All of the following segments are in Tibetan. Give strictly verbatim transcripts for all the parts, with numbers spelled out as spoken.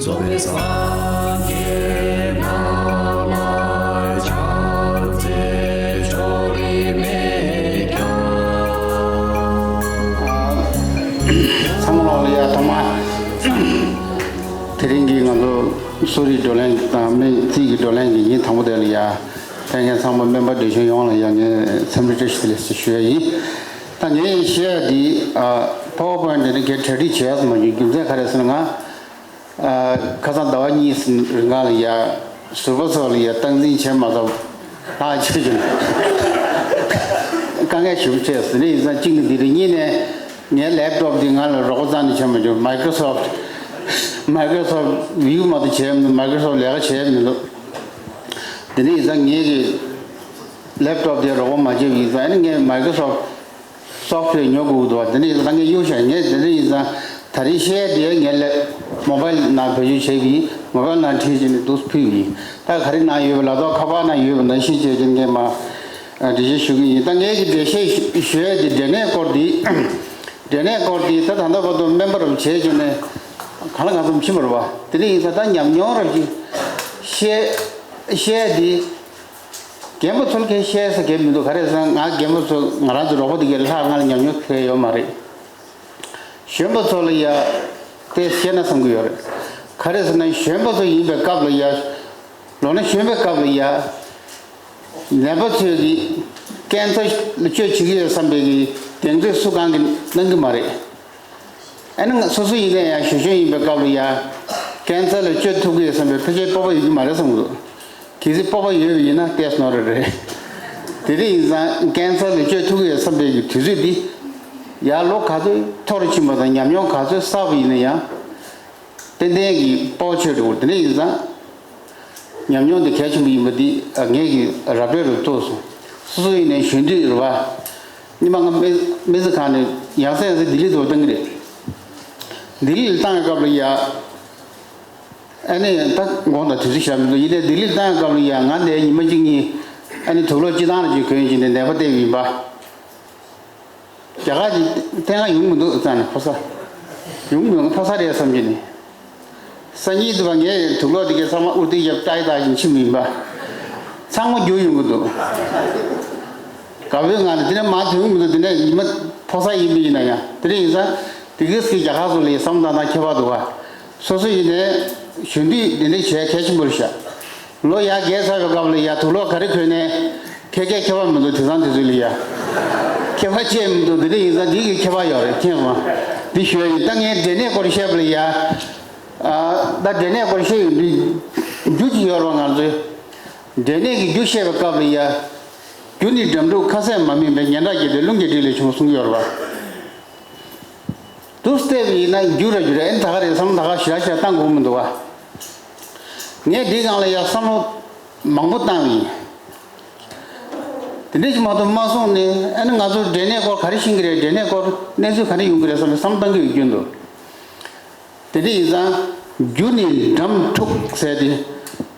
གཙོ་བོ་སངས་རྒྱས་རྣམས་ལ་ཕྱག་འཚལ་ཕྱོགས་རིས་མེད་ཀྱང་། ཚང་མ་ལ་ཡ་ཐོག་མ། དེ་རིང་གི་ང་ཚོ་གསོ་རིག་བགྲོ་གླེང་དང་སྨན་རྩིས་ཀྱི་བགྲོ་གླེང་གི་ཉིན་དང་པོ་དེ་ལ་ཡ། ཕེབས་མཁན་ཚང་མ་སྨན་པ་བགྲེས་ཆོས་ཡོངས་ལ་ཡ་ངས་འཚམས་འདྲི་བཀྲ་ཤིས་བདེ་ལེགས་ཞུ་ཡ་ཡིན། ད་ངས་བཤད་ཡ་འདི་ཨ་PowerPoint་འདི་ནི་གལ་གྲ་སྒྲིག་བྱས་ཡ་ཙམ་མ་ཡིན། རྒྱུ་མཚན་ག་རེ་ཟེར་ན་ང་ཨ་ཁ་སང་ཟླ་བ་གཉིས་རིང་ག་ལ་ཡ་ཟུར་པ་ཚོ་ལ་ཡ་སྟངས་འཛིན་བྱས་མ་ཐུབ་ལྷག་ཆེ་ཆུང་དཀའ་ངལ་ཞིག་འཕྲད་ཟིན་ནས་ཡིན་ཙང་གཅིག་ནི་འདི་རེད། གཉིས་ནས་ངའི་laptop་འདི་ང་ལ་རོགས་པ་རྩ་ནས་བྱས་མ་བྱུང་། Microsoft Microsoft View་མ་གཏོགས་བྱས་མི་འདུག Microsoft་ལས་ཀ་བྱས་མི་འདུག་དེ་ནས་ཡིན་ཙང་ངེད་ཀྱི་laptop་དེ་རོགས་པ་མ་བྱས་པ་ཡིན་ཙང་ཨ་ནི་ངས་Microsoft software་ཉོ་དགོས་འདུག་དེ་ནས་ཡིན་ཙང་ངས་གཡུག་བཞག་ངས་དེ་འདྲ་ཡིན་ཙང་ད་རེས་བཤད་དེ་ངས་ལས་mobile་ནང་བེད་སྤྱོད་བྱས་པ་ཡིན། mobile་ནང་བྲིས་བྱས་ནས་འདུག་ཕུལ་བ་ཡིན། ད་ག་རེ་ནང་ཡོད་པ་ལ་དོགས་ཁ་པར་ནང་ཡོད་པ་ནང་བཞིན་བྱས་ཀྱི་ངས་མ་འགྲེལ་བཤད་ཞུ་གི་ཡིན། ད་ངས་ཀྱི་འགྲེལ་བཤད་ཞུ་ཡས་དེ་འབྲས་ནད་སྐོར་འདི། འབྲས་ནད་སྐོར་འདི་ད་ད་ལྟ་བར་དུ་སྨན་པ་རབ་བྱས་བྱས་ནས་གང་ལ་གང་འཚམ་ཕྱིན་པ་རེད་བ། དེ་འདྲ་ཡིན་ཙང་ད་ཉམས་མྱོང་རབ་ཀྱི་བཤད་བཤད་འདི། རྒན་པ་ཚོ་ལ་གས་བཤད་ས་གས་མི་འདུག་ག་རེ་ཟེར་ན་ང་རྒན་པ་ཚོ་ང་རང་ཚོ་རོགས་པ་དེ་གས་ལྷག་ང་ལ་ཉམས་མྱོང་གས་ཡོད་མ་རེད། གཞོན་པ་ཚོ་ལ་ཡ་དེ་བཤད་ན་བསམ་གི་ཡོད་རེད། ག་རེ་ཟེར་ན་གཞོན་པ་ཚོ་ཡིན་པའི་སྐབས་ལ་ཡ། ལོ་ན་གཞོན་པའི་སྐབས་ལ་ཡ། ནད་པ་ཚོས་ཀྱི་cancer་ལ་བཅོས་བྱེད་ཀྱི་ཡོད་བསམ་པའི་གི་གདེང་ཚོད་སུ་གང་གིས་གནང་གི་མ་རེད། ཨ་ནི་ང་སོ་སོ་ཡིན་ན་ཡང་གཞོན་གཞོན་ཡིན་པའི་སྐབས་ལ་ཡང་cancer་ལ་བཅོས་ཐུབ་ཀྱི་ཡོད་བསམ་པའི་ཕལ་ཆེར་སྤོབས་པ་ཡོད་ཀྱི་མ་རེད་བསམ་གྱི་འདུག་གལ་སྲིད་སྤོབས་པ་ཡོད་པ་ཡིན་ན་བལྟས་སོང་རེད་རེད། དེ་འདྲ་ཡིན་ཙང་cancer་ལ་བཅོས་ཐུབ་ཀྱི་ཡོད་བསམ་པའི་གི་དུས་ཚོད་འདི་ཡར་ལོ་ག་ཚོད་མཐོ་རུ་ཕྱིན་པ་དང་ཉམས་མྱོང་ག་ཚོད་བསགས་པ་ཡིན་ན་ཡང་ཏན་ཏན་གྱི་སྤོབས་པ་ཆེ་འགྲོ་གི་འདུག་དེ་འདྲ་ཡིན་ཙང་། ཉམས་མྱོང་དེ་གལ་ཆེན་པོ་ཡིན་པ་འདི་ངས་ཀྱི་ར་སྤྲོད་རུ་ཐུག་སོང་། སོ་སོ་ཡིན་ནའི་གཞོན་དུས་རུ་བ། ཉི་མ་ང་སྨན་སྨན་རྩིས་ཁང་ནས་ཡང་སེ་ཡང་སེ་ལྡི་ལི་དུ་བཏང་གི་རེད། ལྡི་ལི་ལ་བཏང་བའི་སྐབས་ལ་ཡ། ཨ་ནི་ད་དགོངས་དག་དུས་ཚོད་བཞག་མི་འདུག་ཡིན་ནའི་ལྡི་ལི་ལ་བཏང་བའི་སྐབས་ལ་ཡ་ང་འདིར་ཉི་མ་གཅིག་གཉིས། ཨ་ནི་དུག་ལོག་སྤྱི་བཏང་ལ་ཅིག་གོན་བཞིན་ནས་ནད་པ་བལྟས་པ་ཡིན་པ། རྒྱ་གར་གྱི་ལྟས་ངན་ཡོང་མི་འདུག་རྩ་ནས་ཕོ་གསར། ཡོང་མི་འདུག་ཕོ་གསར་རེད་བསམ་གྱི་ནི། སང་ཉིན་དུ་བ་ངས་དུག་ལོག་དེ་གའི་ཚང་མ་ཨུ་ཏི་ཡབ་ཏའི་ཏའི་བཞིན་ཕྱིན་མི་ཡིན་པ། ཚང་མ་རྒྱུ་ཡོང་གི་འདུག་དགའ་བོའི་ངང་ནས་དེ་ནས་མ་དུ་ཡོང་མི་འདུག་དེ་ནས་ཉི་མ་ཕོ་གསར་ཡིན་མི་ཡིན་ན་ཡང་དེ་འདྲ་ཡིན་ཙང་དེ་གའི་སྐད་རྒྱ་གར་སོགས་ལ་ཡི་བསམ་བློ་བཏང་ན་ཁྱད་པར་འདུག་བ། སོ་སོ་ཡིན་ནས་གཞོན་དུས་དེ་འདྲ་བྱས་གལ་ཆེན་པོ་རེད་ཤག་ལོ་ཡར་རྒས་ཚར་བའི་སྐབས་ལ་ཡར་དུག་ལོག་ག་རེ་གོན་ནས་ཁྱད་ཁྱད་ཁྱད་པར་མི་འདུག་དེང་སང་དུས་ཚོད་ལ་ཡ། ཁྱད་པར་ཅི་ཡང་མི་འདུག་དེ་འདྲ་ཡིན་ཙང་འདི་གི་ཁྱད་པར་ཡོད་རེད་མཁྱེན་སོང་། འདི་ཞུ་ཡ་ཡིན། ད་ངས་འབྲས་ནད་སྐོར་བཤད་པ་ལ་ཡ། ཨ་ད་འབྲས་ནད་སྐོར་བཤད་ཡོང་དུས་རྒྱུ་ཅིག་ཡོད་རེད་བ། ང་ཚོའི་འབྲས་ནད་ཀྱི་རྒྱུ་བཤད་པའི་སྐབས་ལ་ཡ། རྒྱུ་ནི་འགྲམ་འཁྲུག་ཁ་ཟས་མ་སྨིན་པས་ངན་དགྲ་བགྱིས་ཏེ་རླུང་གིས་བསྒྲིབས་ལས་བྱུང་གསུང་གི་ཡོད་རེད་བ། དུས་བལྟས་པ་ཡིན་ན་རྒྱུ་ར་རྒྱུ་རེད། ཨེ་ད་ག་རེད་བསམ་ད་ག་ཞེ་དྲག་ཞེ་དྲག་བཏང་དགོས་མི་འདུག་བ། ངས་འདིའི་སྒང་ལ་ཡ་བསམ་བློ་མང་པོ་བཏང་ཡིན། དེ་འདྲ་ཞིག་མ་གཏོགས་མ་སོང་ནས་ཨ་ནི་ང་ཚོ་འབྲས་ནད་སྐོར་ག་རེ་ཤེས་ཀྱི་རེད། འབྲས་ནད་སྐོར་གནས་ཚུལ་ག་རེ་ཡོང་གི་རེད་བསམ་ནས་བསམ་བློ་བཏང་གི་ཡོད་རྒྱུ་འདུག་དེ་འདྲ་ཡིན་ཙང་རྒྱུ་ནི་འགྲམ་འཁྲུག་ཟེར་ཏེ།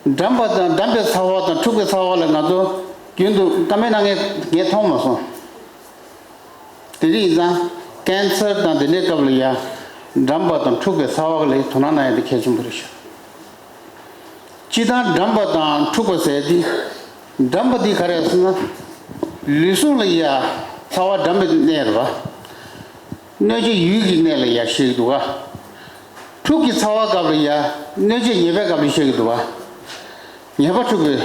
འགྲམ་པ་དང་འགྲམ་པའི་ཚ་བ་དང་འཁྲུག་པའི་ཚ་བ་ལ་ང་ཚོ་རྒྱུན་དུ་ཀ་མེད་ན་ངས་ངས་མཐོང་མ་སོང་། དེ་འདྲ་ཡིན་ཙང་ཀན་སར་དང་དེ་འདྲའི་སྐབས་ལ་ཡ་འགྲམ་པ་དང་འཁྲུག་པའི་ཚ་བ་ལ་དོ་སྣང་གནང་ཡ་དེ་གལ་ཆེན་པོ་རེད་ཤག་སྤྱིར་བཏང་འགྲམ་པ་དང་འཁྲུག་པ་ཟེར་དེ། འགྲམ་པ་འདི་ག་རེ་ཟེར་ན། ལུས་ཟུངས་ལ་ཡ་ཚ་བ་འགྲམ་པའི་གནས་རེད་བ། གནོད་བྱེད་ཡུལ་གྱི་གནས་ལ་ཡ་བཤད་ཀྱི་འདུག་ག་འཁྲུག་གི་ཚ་བ་སྐབས་ལ་ཡ་གནོད་བྱེད་ཉེས་པའི་སྐབས་ལ་བཤད་ཀྱི་འདུག་ག་ཉེས་པ་འཁྲུག་པའི་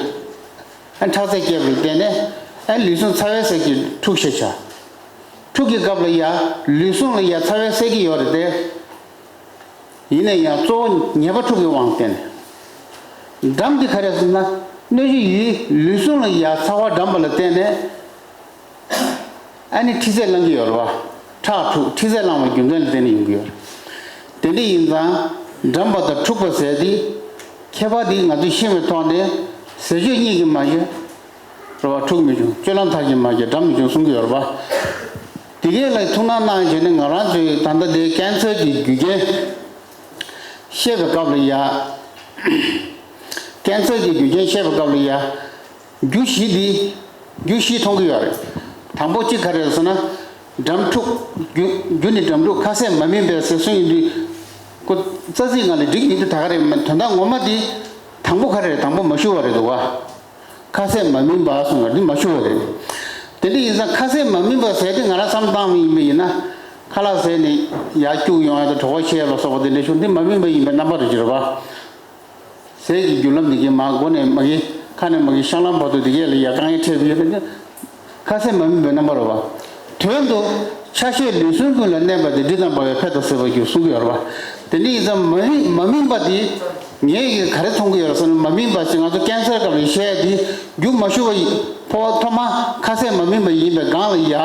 ཨ་ཁྲག་རྩའི་རྒྱས་པ་ལ་བརྟེན་ནས་ཨ་ལུས་ཟུངས་ཚ་བའི་ཟས་ཀྱིས་འཁྲུགས་ཤེས་བྱ། འཁྲུག་གི་སྐབས་ལ་ཡ་ལུས་ཟུངས་ལ་ཡ་ཚ་བའི་ཟས་ཀྱི་ཡོད་རེད་དེ། ཡིན་ན་ཡང་གཙོ་བོ་ཉེས་པ་འཁྲུག་པའི་དབང་བརྟེན་ནས། འགྲམ་འདི་ག་རེ་ཟེར་ན་གནོད་བྱེད་ཡུལ་ལུས་ཟུངས་ལ་ཡ་ཚ་བ་འགྲམ་པ་ལ་བརྟེན་ནས། ཨ་ནི་མཁྲིས་ཚད་ལངས་ཀྱི་ཡོད་རེད་བ། ཁྲག་འཁྲུག་མཁྲིས་ཚད་ལངས་པའི་རྒྱུ་མཚན་ལ་བརྟེན་ནས་ཡོང་གི་ཡོད་རེད། དེ་འདྲ་ཡིན་ཙང་འགྲམ་པ་དང་འཁྲུག་པ་ཟེར་དེ། ཁྱད་པར་འདི་ང་ཚོས་ཤེས་པའི་ཐོག་ནས་ཟས་སྤྱོད་གཉིས་ཀྱིས་མ་གཞི། རེད་བ། འཁྲུག་མི་བྱུང་། སྤྱོད་ལམ་མཐར་གྱིས་མ་གྱུར་འགྲམ་མི་བྱུང་གསུང་གི་ཡོད་རེད་བ། དེ་གས་ལ་ཐུགས་སྣང་གནང་བྱས་ནས་ང་རང་ཚོའི་ད་ལྟ་དེ་ཀན་སར་གྱི་རྒྱུ་རྐྱེན་བཤད་པའི་སྐབས་ལ་ཡ། ཀན་སར་གྱི་རྒྱུ་རྐྱེན་བཤད་པའི་སྐབས་ལ་ཡ། རྒྱུ་བཞི་འདི་རྒྱུ་བཞི་མཐོང་གི་ཡོད་རེད། དང་པོ་གཅིག་ག་རེ་རེད་ཟེར་ན། འགྲམ་འཁྲུག་རྒྱུ་རྒྱུ་ནི་འགྲམ་འཁྲུག་ཁ་ཟས་མ་སྨིན་པས་ཟེར་གསུངས་ཡོད་དུས། ཁོ་རྩ་ཚིག་ངག་ལས་འགྲིག་ཡིན་དུས་ད་ག་རེད། དོན་དག་ངོ་མ་དེ་དང་པོ་ག་རེ་རེད། དང་པོ་མ་ཞུ་བ་རེད་འདུག་བ། ཁ་ཟས་མ་སྨིན་པ་གསུངས་པ་འདི་མ་ཞུ་བ་རེད། དེ་འདྲ་ཡིན་ཙང་ཁ་ཟས་མ་སྨིན་པ་ཟེར་དེ་ང་རང་བསམ་བཏང་བ་ཡིན་པ་ཡིན་ན། ཁ་ལག་ཟས་ནས་ཡར་སྐྱུག་ཡོང་ཡ་དང་གྲོད་ཁོག་བཤལ་ལ་སོགས་པ་དེ་འདྲ་ཞུ་འདི་མ་སྨིན་པ་ཡིན་པའི་རྣམ་པ་རེད་ཅེས་རེད་བ། ཟས་ཀྱི་རྒྱུ་ལམ་འདི་གའི་མ་མགོ་ནས་མ་གི་ཁ་ནས་མ་གི་བཤང་ལམ་བར་དུ་འདི་གའི་ལ་ཡ་དཀའ་ངལ་འཕྲད་པའི་ཡོད་པ་འདི་ཁ་ཟས་མ་སྨིན་པའི་རྣམ་པ་རེད་བ། དོན་དུ་ཆ་ཤས་ལུས་ཟུངས་ཀུན་ལ་གནས་པ་དེ་སྲིད་དང་བར་བའི་ཕས་མཐོ་ཟེར་བ་རྒྱུ་གསུང་གི་ཡོད་རེད་བ། དེ་འདྲ་ཡིན་ཙང་མ་སྨིན་མ་སྨིན་པ་དེ་ངས་ཀྱི་ག་རེ་མཐོང་གི་ཡོད་རེད་ཟེར་ན། མ་སྨིན་པ་ཞིག་ང་ཚོ་ཀན་སར་སྐབས་ལ་བཤད་དེ་རྒྱུ་མ་ཞུ་བ་ཡིན། ཕོ་བ་ཐོག་མ་ཁ་ཟས་མ་སྨིན་པ་ཡིན་པའི་སྒང་ལ་ཡ།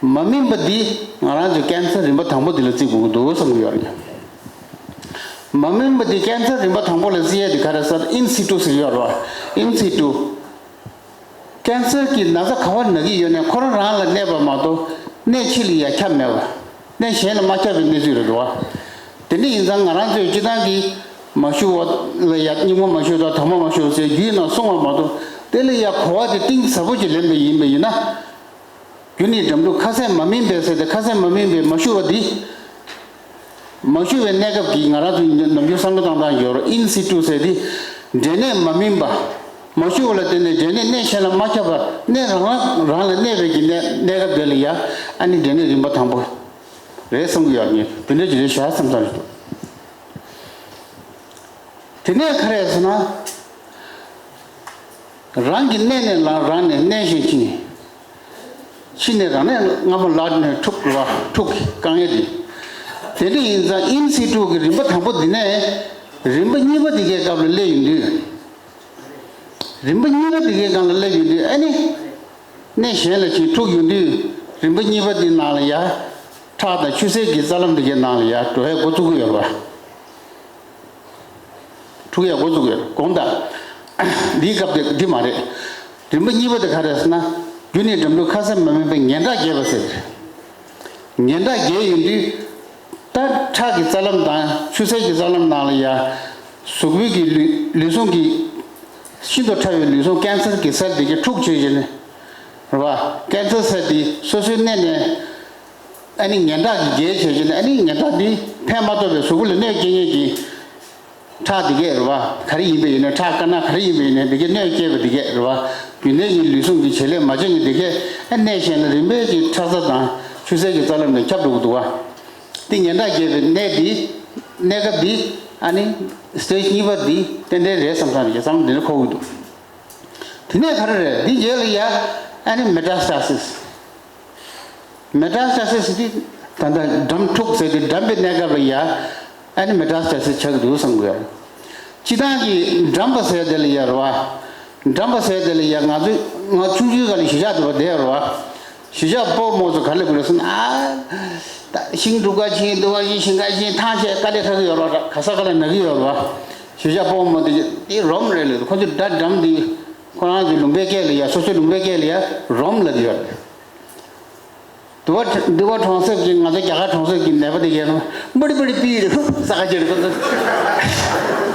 མ་སྨིན་པ་འདི་ང་རང་ཚོའི་ཀན་སར་རིམ་པ་དང་པོ་འདི་ལ་བརྩི་དགོས་ཀྱི་འདུག་བསམ་གྱི་ཡོད་རེད། མ་སྨིན་པ་འདི་ཀན་སར་རིམ་པ་དང་པོ་ལ་བརྩི་ཡས་འདི་ག་རེ་ཟེར། ཨིན་སི་ཊུ་ཟེར་གྱི་ཡོད་རེད་བ། ཨིན་སི་ཊུ། ཀན་སར་གྱི་ན་ཚ་ག་པར་ན་གི་ཡོད་ནའི་ཁོ་རང་རང་ལ་གནས་པ་མ་གཏོགས་གནས་ཕྱི་ལ་ཡ་ཁྱབ་མེད་པ། གནས་གཞན་ལ་མ་ཁྱབ་པའི་གནས་ཚུལ་རེད་འདུག་བ། དེ་འདྲ་ཡིན་ཙང་ང་རང་ཚོས་སྤྱི་བཏང་གི་མ་ཞུ་བ་ལ་ཡ་སྙིགས་མ་མ་ཞུ་དང་དྭངས་མ་མ་ཞུ་ཟེར་རྒྱུད་ནང་གསུངས་པ་མ་གཏོགས་དེ་ལ་ཡ་གོ་བ་དེ་གཏིང་ཟབ་པོ་ཅིག་ལེན་པ་ཡིན་པ་ཡིན་ན། རྒྱུ་ནི་འགྲམ་དུ་ཁ་ཟས་མ་སྨིན་པས་ཟེར་ཏེ་ཁ་ཟས་མ་སྨིན་པས་མ་ཞུ་བ་འདི། མ་ཞུ་བའི་གནས་སྐབས་ཀྱི་ང་རང་ཚོ་ནམ་རྒྱུན་བསམ་བློ་བཏང་སྟངས་ཡོད་རེད། ཨིན་སི་ཊུ་ཟེར་ཏེ་འབྲས་ནད་མ་སྨིན་པ། མ་ཞུ་བ་ལ་བརྟེན་ནས་འབྲས་ནད་གནས་གཞན་ལ་མ་ཁྱབ་པར་གནས་རང་རང་རང་ལ་གནས་པའི་གི་གནས་གནས་སྐབས་དེ་ལ་ཡ་ཨ་ནི་འབྲས་ནད་རིམ་པ་དང་པོ་རེད་བསམ་གྱི་ཡོད། ངས་དེ་འདྲ་ཅིག་རེད་བཞག་བསམ་བསམ་རེད་འདུག་དེ་ནས་ག་རེ་ཟེར་ན། རང་གི་གནས་ནས་ལ་རང་ནས་གནས་གཞན་ཕྱིན། ཕྱིན་ནས་རང་གནས་སྔ་མོ་ལ་ནས་འཁྲུག་ར་འཁྲུག་གི་དཀའ་ངལ་དེ། དེ་འདྲ་ཡིན་ཙང་ཨིན་སི་ཊུ་གི་རིམ་པ་དང་པོ་འདི་ནས་རིམ་པ་གཉིས་པ་འདི་གའི་སྐབས་ལ་སླེབས་ཡོང་དུས། རིམ་པ་གཉིས་པ་འདི་གའི་སྒང་ལ་སླེབས་ཡོང་དུས་ཨ་ནི། གནས་གཞན་ལ་ཕྱིན་འཁྲུག་ཡོང་དུས་རིམ་པ་གཉིས་པ་འདི་ནང་ལ་ཡ། ཁྲག་དང་ཆུ་སེར་གྱི་རྩ་ལམ་འདི་གའི་ནང་ལ་ཡ་འགྲོ་ཡ་འགོ་བཙུགས་ཀྱི་ཡོད་རེད་བ། འཁྲུག་ཡ་འགོ་བཙུགས་ཡོད་དགོངས་དག་འདིའི་སྐབས་དེ་འདི་མ་རེད། རིམ་པ་གཉིས་པ་དེ་ག་རེ་ཟེར་ན། རྒྱུ་ནི་འགྲམ་དུ་ཁ་ཟས་མ་སྨིན་པའི་ངན་སྐྲག་རྒྱས་པ་ཟེར། ངན་སྐྲག་རྒྱས་ཡོང་དུས། ད་ཁྲག་གི་རྩ་ལམ་དང་ཆུ་སེར་གྱི་རྩ་ལམ་ནང་ལ་ཡ། གཟུགས་པོའི་གི་ལུས་ལུས་ཟུངས་ཀྱི། ཤིན་ཏུ་ཕྲ་བའི་ལུས་ཟུངས་ཀན་སར་གྱི་སེལ་དེ་གི་འཁྲུག་བྱེད་བཞིན། རེད་བ། ཀན་སར་སེལ་དེ་སོ་སོའི་གནས་ནས། ཨ་ནི་ངན་སྐྲག་གི་རྒྱས་བྱས་བྱས་ནས་ཨ་ནི་ངན་སྐྲག་འདི་ཕན་མ་ཐོགས་པའི་གཟུགས་པོ་ལ་གནོད་སྐྱེལ་མཁན་གྱི་ཁྲག་འདི་གས་རེད་བ། ག་རེ་ཡིན་པ་ཡིན་ནའི་ཁྲག་དཀར་ནག་ག་རེ་ཡིན་པ་ཡིན་ནའི་འདི་གས་གནོད་སྐྱེལ་བ་འདི་གས་རེད་བ། རྒྱུན་ལྡན་གྱི་ལུས་ཟུངས་ཀྱི་བྱེད་ལས་མ་བྱས་ནས་འདི་གས་ཨ་གནས་གཞན་ལ་རིམ་པས་ཀྱིས་ཁྲག་རྩ་དང་ཆུ་སེར་གྱི་རྩ་ལམ་ནས་ཁྱབ་འགྲོ་གི་འདུག་བ། འདི་ངན་སྐྲག་རྒྱས་པའི་གནས་འདི་གནས་སྐབས་འདི་ཨ་ནི་སི་ཊེ་ཇི་གཉིས་པ་འདི་ཏན་ཏན་རེད་བསམ་བསམ་རེད་བསམ་འདི་འདྲ་འཁོར་གི་འདུག་དེ་ནས་ག་རེ་རེད། འདི་རྗེས་ལ་ཡ་ཨ་ནི་མེ་ཊ་སི་ཊ་སི་སི། མེ་ཊ་སི་ཊ་སི་སི་འདི་ད་ལྟ་འགྲམ་འཁྲུག་ཟེར་དུས་འགྲམ་པའི་གནས་སྐབས་ལ་ཡ་ཨ་ནི་མེ་ཊ་སི་ཊ་སི་སི་ཆགས་ཀྱི་འདུག་བསམ་དགོས། སྤྱི་བཏང་གི་འགྲམ་པ་ཟེར་དེ་ལ་ཡ་རེད་བ། འགྲམ་པ་ཟེར་དེ་ལ་ཡ་ང་ཚོ་ང་ཆུང་ཆུང་སྒང་ལ་གཞིས་ཆགས་དེ་བ་བསྡད་རེད་བ། གཞིས་ཆགས་ཕོ་མོ་ཚོ་ག་ལ་བུད་རེད་ཟེར་ན། ཨ་ད་ཤིང་སྒྲུག་ག་ཕྱིན་འདུག་བ། ཤིང་ཤིང་ག་ཕྱིན་ཐང་ཆད་དཀའ་ལས་ཁག་གི་ཡོད་རེད་བ། ག་ས་ག་ལ་ན་གི་ཡོད་རེད་བ། གཞིས་ཆགས་ཕོ་མོ་དེ་དེ་རོམ་རེད་ལོས། ཁོ་ཚོ་འདྲ་འགྲམ་དེ་ཁོ་རང་ཚོའི་ལུང་པའི་སྐད་ལ་ཡ་སོ་སོའི་ལུང་པའི་སྐད་ལ་ཡ་རོམ་ལབ་ཀྱི་ཡོད་རེད། དུ་བ་དུ་བ་གྲོང་གསེབ་ཀྱི་ང་ཚོ་རྒྱ་གར་གྲོང་གསེབ་ཀྱི་ནད་པ་དེ་གས་ལ་མ་རི་མ་རི་པི་རི་ཧུ་ས་ག་ཅེར་ཁོ་ཚོ་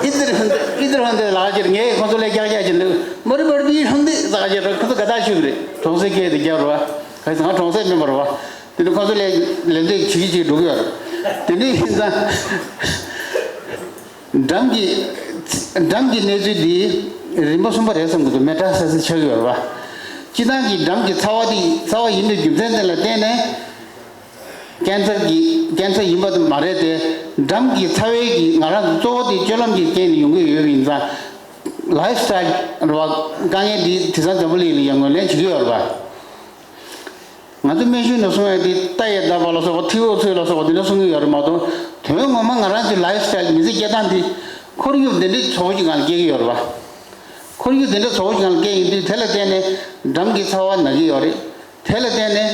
ཨི་ཙི་རི་ཧུན་ཏི་ཨི་ཙི་རི་ཧུན་ཏི་ལ་ག་ཅེར་ངས་ཁོ་ཚོ་ལས་རྒྱག་རྒྱག་ཅེར་འདུག་མ་རི་མ་རི་པི་ཧུན་ཏི་ས་ག་ཅེར་ཁོ་ཚོ་དགའ་ཐག་ཆོད་གི་རེད། གྲོང་གསེབ་སྐད་དེ་རྒྱག་རོགས་ཨ། ག་ཚང་གྲོང་གསེབ་མིན་པ་རོགས་ཨ། དེ་ནི་ཁོ་ཚོ་ལས་ལས་འདེད་བྱེད་ཀྱི་ཅིག་འགྲོ་གི་ཡོད་རེད། དེ་ནི་ཡིན་ཙང་། འགྲམ་གྱི། འགྲམ་གྱི་གནས་ཚུལ་འདི་རིམ་པ་གསུམ་པ་རེད་བསམ་གྱི་འདུག་མེ་ཊ་སི་ཊ་སི་སི་ཆགས་ཡོད་རེད་བ། སྤྱིར་བཏང་གི་འགྲམ་གྱི་ཚ་བ་འདི་ཚ་བ་ཡིན་པའི་རྒྱུ་མཚན་དེ་ལ་བརྟེན་ནས། ཀན་སར་གྱི་ཀན་སར་ཡིན་པ་དེ་མ་རེད་དེ། འགྲམ་གྱི་ཚ་བའི་གི་ང་རང་ཚོ་གཙོ་བོ་དེ་སྤྱོད་ལམ་གྱི་རྐྱེན་ལས་ཡོང་གི་ཡོད་པ་ཡིན་ཙང་། ལའིབ་སི་ཊའིལ་རེད་བ། དཀའ་ངལ་འདི་དེང་སང་འཛམ་བུ་གླིང་ལ་ཡང་ངོས་ལེན་བྱེད་ཀྱི་ཡོད་རེད་བ། ང་ཚོ་སྨན་གཞུང་ནས་གསུང་ཡ་དེ་རྟ་ཡི་བརྡབ་པ་ལ་སོགས་པ་ཐིའུ་ཨོ་ཚུ་ལ་སོགས་པ་འདི་འདྲ་གསུང་གི་ཡོད་རེད་མ་གཏོགས། དོན་ངོ་མ་ང་རང་ཚོའི་ལའིབ་སི་ཊའིལ་མི་ཚེ་སྐྱེལ་སྟངས་འདི་ཁོར་ཡུག་འདི་འདྲའི་བཟོ་བོ་ཅིག་ངང་སྐྱེལ་གི་ཡོད་རེད་བ། ཁོར་ཡུག་འདི་འདྲ་བཟོ་བོ་ཅིག་ངང་སྐྱེལ་ཡིན་དུས་དེ་ལ་བརྟེན་ནས་འགྲམ་གྱི་ཚ་བ་ན་གི་ཡོད་རེད། དེ་ལ་བརྟེན་ནས་